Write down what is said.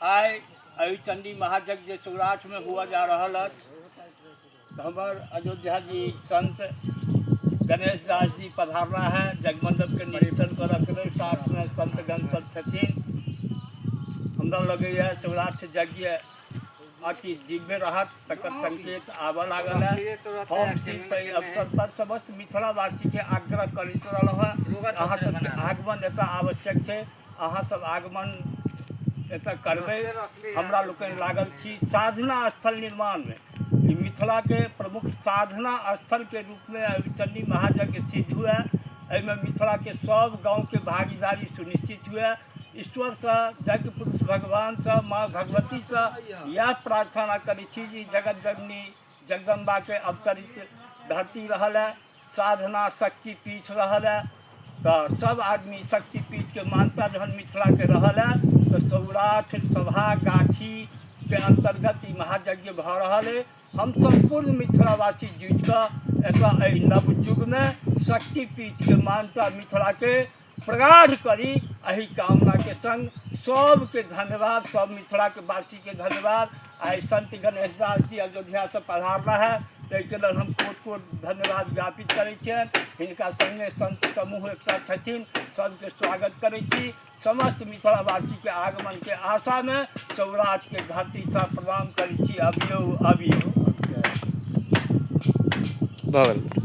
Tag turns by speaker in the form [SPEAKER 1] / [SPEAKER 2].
[SPEAKER 1] आइ एहि चण्डी महायज्ञ जे सौराठमे हुअ जा रहल अछि, तऽ हमर अयोध्या जी संत गणेश दास जी पधारला है जगमंडपके निरीक्षण करऽके लेल। साथमे संतगण सब छथिन। हमरा लगैए सौराठ यज्ञ अति दिव्य रहत, तकर संकेत आबऽ लागल है। हम सिर्फ एहि अवसर पर समस्त मिथिलावासीके आग्रह करैत रहलहुँ हेँ, अहाँ सबके आगमन एतऽ आवश्यक छै। अहाँ सब आगमन एतऽ करबै। हमरा लोकनि लागल छी साधना स्थल निर्माणमे। ई मिथिलाके प्रमुख साधना स्थलके रूपमे चण्डी महायज्ञ सिद्ध हुए, एहिमे मिथिलाके सब गाँवके भागीदारी सुनिश्चित हुए। ईश्वरसँ, यज्ञ पुरुष भगवानसँ, माँ भगवतीसँ इएह प्रार्थना करै छी जे जगत जननी जगदम्बाके अवतरित धरती रहल है, साधना शक्तिपीठ रहल है, तऽ सब आदमी शक्तिपीठके मान्यता जहन मिथिलाके रहल है, तऽ सौराठ सभा गाछीके अन्तर्गत ई महायज्ञ भऽ रहल अइ। हम सम्पूर्ण मिथिलावासी जुटिकऽ एतऽ एहि नव युगमे शक्तिपीठके मान्यता मिथिलाके प्रगाढ़ करी, एहि कामनाके संग सबके धन्यवाद, सब मिथिलाके वासीके धन्यवाद। आइ संत गणेश दास जी अयोध्यासँ पधारला है, ताहिके लेल हम कोट कोट धन्यवाद ज्ञापित करै छियनि। हिनका संगे संत समूह एकटा छथिन, सबके स्वागत करै छी। समस्त मिथिलावासीके आगमनके आशामे सौराठके धरतीसँ प्रणाम करै छी। अबियौ अबियौ।
[SPEAKER 2] भऽ गेल।